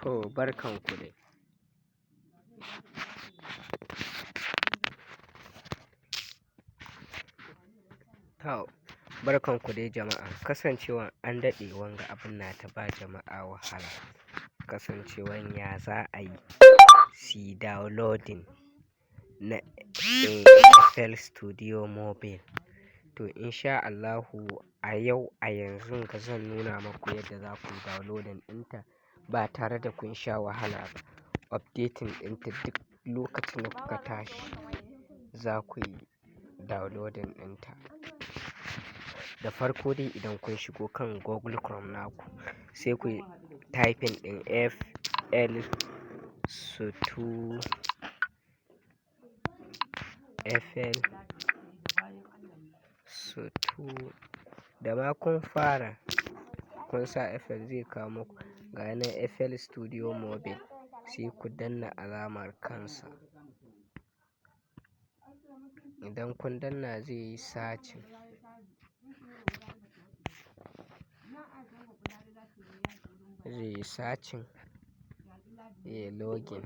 To, barkan ku dai. To, barkan ku dai jama'a. Kasancewan an daɗe wanga abun na ta ba jama'a wahala. Kasancewan ya za a yi su downloading na FL Studio Mobile. To, in sha Allahu a yau a yanzun ga zan nuna maku yadda za ku yi downloading ɗinta ba tare da kun sha wahala ba. Updating ɗinta duk lokacin da kuka tashi za ku yi downloading ɗinta. Da farko dai idan kun shigo kan Google Chrome naku, sai ku yi typing ɗin FL Stu da ma kun fara kun sa FL zai kawo muku ga yanan FL Studio Mobile, sai ku danna alamar kansa. Idan kun danna zai yi searching. Zai yi searching, yayi login,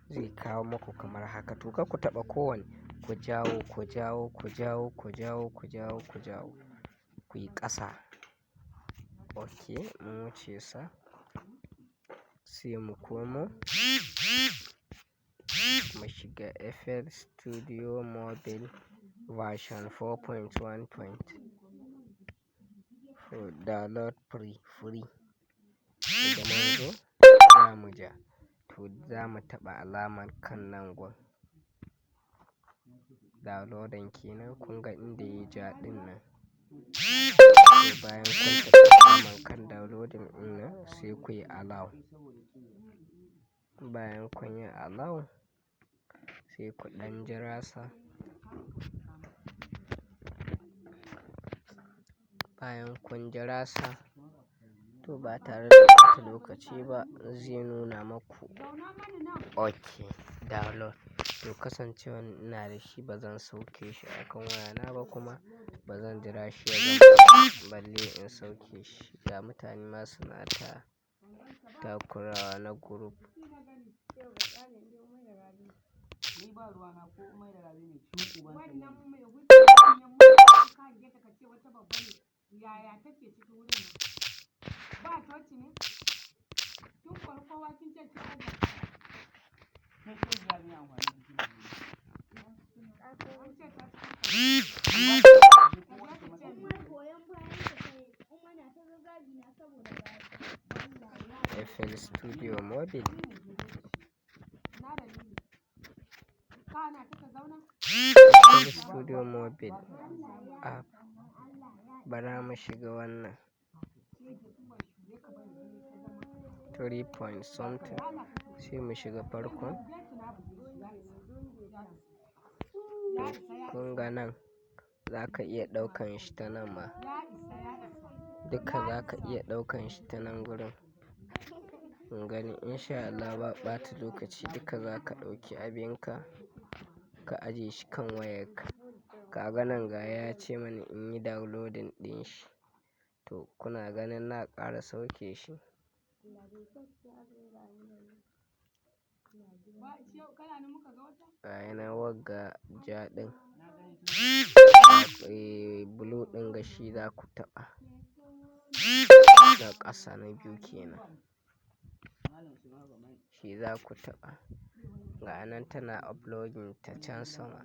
zai kawo muku kamar haka. To, kar ku taɓa kowane, ku jawo, ku jawo, ku jawo, ku jawo, ku jawo, ku jawo, ku yi ƙasa. Ok, mun wuce sa. Sai mu komo mu shiga FL Studio Mobile version 4.1.4, download free, free. Idan mun zo za mu ja, to za mu taɓa alamar kan nan gun. Downloading kenan, kun ga inda ya ja ɗin nan. To, bayan kun taɓa alamar kan downloading ɗin nan, sai ku yi allow. Bayan kun yi allow, sai ku ɗan jira sa. Bayan kun jira sa, to ba tare da ɓata lokaci ba zai nuna maku ok download. To, kasancewan ina da shi ba zan sauke shi a kan wayana ba, kuma ba zan jira shi ya gama balle in sauke shi. Ga mutane ma suna ta takurawa na group. FL Studio Mobile. FL Studio Mobile app. Bara mu shiga wannan 3 point something, sai mu shiga farkon. To, kun ga nan za ka iya ɗaukan shi ta nan ma. Duka za ka iya ɗaukan shi ta nan gurin. Kun gani in sha Allah ba ɓata lokaci, duka za ka ɗauki abin ka, ka ajiye shi kan wayarka. Ka ga nan ga ya ce mani in yi downloading ɗin shi. To, kuna ganin na ƙara sauke shi. Ga yana wagga ja ɗin. Eh, blue ɗin ga shi za ku taɓa. Na ƙasa na biyu kenan. Shi za ku taɓa. Ga nan tana uploading ta can sama.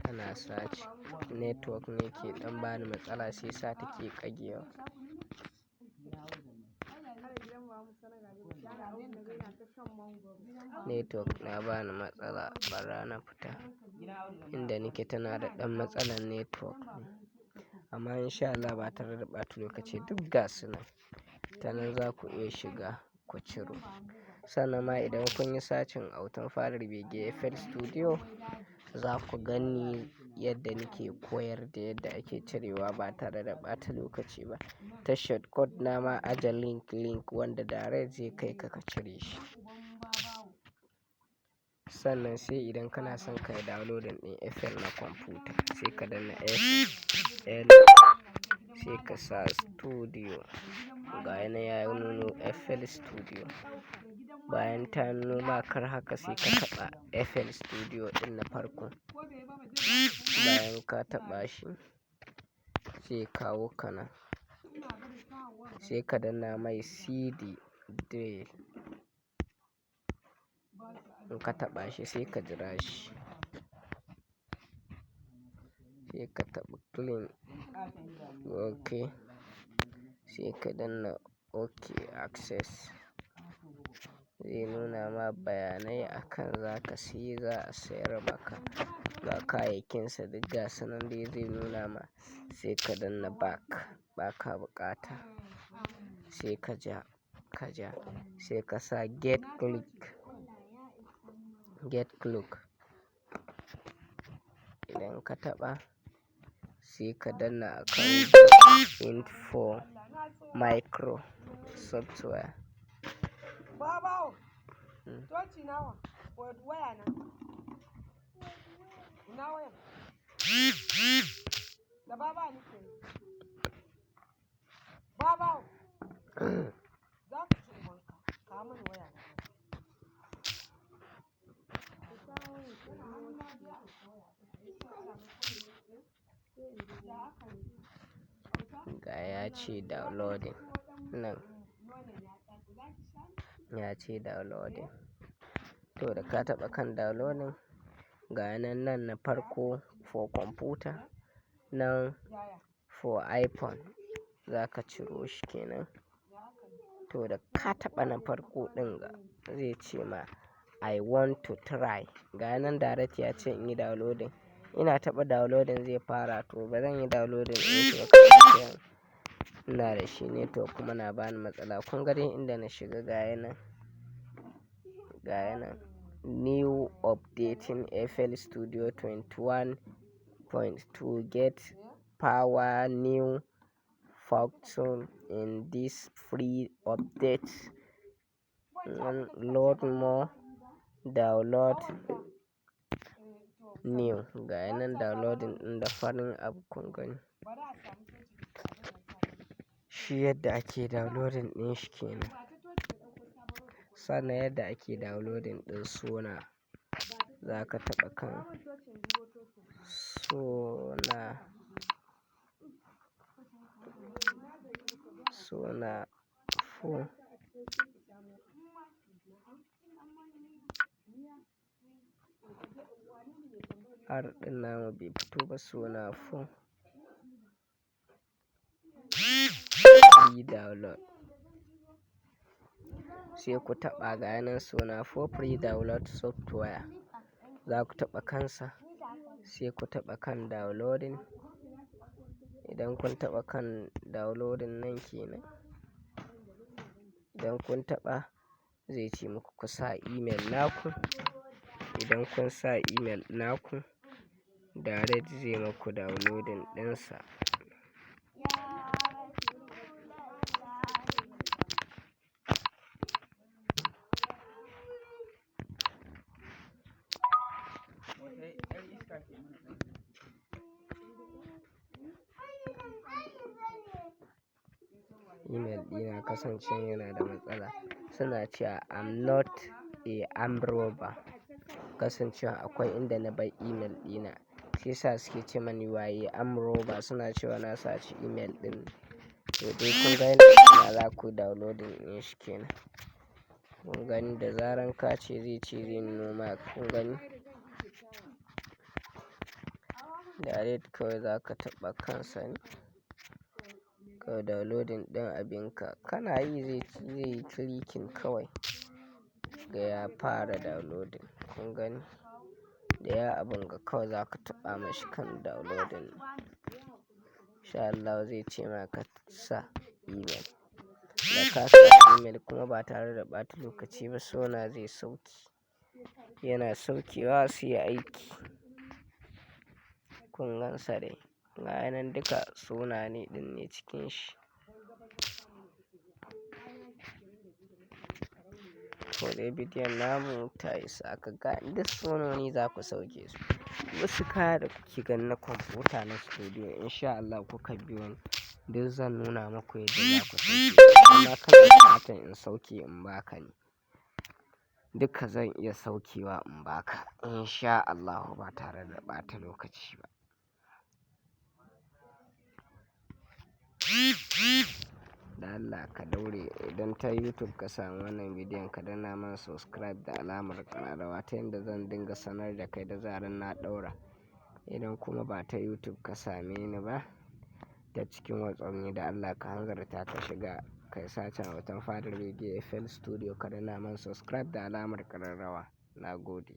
Tana search. Network ne ke ɗan bani matsala sai sa take ƙagewa. Network na bani matsala, bara na fita. Inda nake tana da ɗan matsalar network ne. Amma in sha Allah ba tare da ɓata lokaci duk gasu nan. Ta nan za ku iya shiga ku ciro. Sannan ma idan kun yi searching Autan Fadar Bege FL Studio, za ku gani yadda nake koyar da yadda ake cirewa ba tare da ɓata lokaci ba. Ta shortcut na ma aje link, link wanda direct zai kai ka ka cire shi. Sannan sai idan kana son ka yi downloading ɗin FL na kwamfuta, sai ka danna FL sai ka sa Studio. Ga yana ya nuno FL Studio. Bayan ta nuno ma kar haka, sai ka taɓa FL Studio ɗin na farko. Bayan ka taɓa shi, sai kawo ka nan. Sai ka danna mai CD drill. In ka taɓa shi, sai ka jira shi. Sai ka taɓa clean. Okay. Sai ka danna okay access. Zai nuna ma bayanai akan za ka siyi, za a sayar maka. Ga kayayyakinsa duk gasu nan dai zai nuna ma. Sai ka danna back, baka buƙata. Sai ka ja, ka ja. Sai ka sa get click, get click. Idan ka taɓa, sai ka danna akan info micro software. Babawo, toci nawa, waya na. Ina wayan? Da baba nake. Babawo, za ka ci ubanka, kawo mani waya na. Ga ya ce downloading nan. Ya ce downloading. To, da ka taɓa kan downloading, ga nan nan na farko for computer, nan for iPhone za ka ciro shi kenan. To, da ka taɓa na farko ɗin ga, zai ce ma "I want to try." Ga nan direct ya ce in yi downloading. Ina taɓa downloading zai fara, to ba zan yi downloading ɗin shi ba kasancewan ina da shi, network kuma na bani matsala. Kun ga dai inda na shiga, ga yanan, ga yanan new updating FL Studio 21.2, get power new function in this free update. Load more, download new. Ga yanan downloading ɗin da farin abu, kun gani. Shi yadda ake downloading ɗin shi kenan. Sannan yadda ake downloading ɗin Sonar, za ka taɓa kan Sonar, Sonar 4. R ɗin namu bai fito ba, Sonar 4. Free download. Sai ku taɓa, ga yanan Sonar 4 free download software. Za ku taɓa kansa, sai ku taɓa kan downloading. Idan kun taɓa kan downloading nan kenan. Idan kun taɓa, zai ce muku ku sa email naku. Idan kun sa email naku, direct zai maku downloading ɗinsa. Email ɗina kasancewa yana da matsala. Suna cewa I'm not a armed robber. Kasancewa akwai inda na bar email ɗina, shi yasa suke ce mani waye armed robber. Suna cewa na saci email ɗin. To dai, kun ga yanda za ku downloading ɗin shi kenan. Kun gani, da zaran ka ce zai nuno ma, kun gani? Direct kawai za ka taɓa kansa ne. Ka downloading ɗin abin ka. Kana yi, zai yi clicking kawai. Ga ya fara downloading, kun gani? Da ya abun ga, kawai za ka taɓa mashi kan downloading. In sha Allah zai ce maka sa email. Da ka sa email kuma, ba tare da ɓata lokaci ba, Sonar zai sauke. Yana saukewa sai aiki. Kun gansa dai. Ga yanan duka Sonar ne ɗin ne cikin shi. To dai, bidiyon namu ta isa aka ga duk sononi za ku sauke su. Wasu kaya da kuke gani na kwamfuta na studio, in sha Allah kuka biyo ni, duk zan nuna maku yadda za ku sauke su. Amma kana buƙatar in sauke in ba ka ne. Duka zan iya saukewa in ba ka in sha Allahu ba tare da ɓata lokaci ba. Da Allah ka daure idan ta YouTube ka samu wannan bidiyon, ka danna mana subscribe da alamar ƙararrawa ta yanda zan dinga sanar da kai da zarar na ɗaura. Idan kuma ba ta YouTube ka same ni ba, ta cikin WhatsApp ne, da Allah ka hanzarta ka shiga kai searching Autan Fadar Bege FL Studio, ka danna mana subscribe da alamar ƙararrawa. Na gode.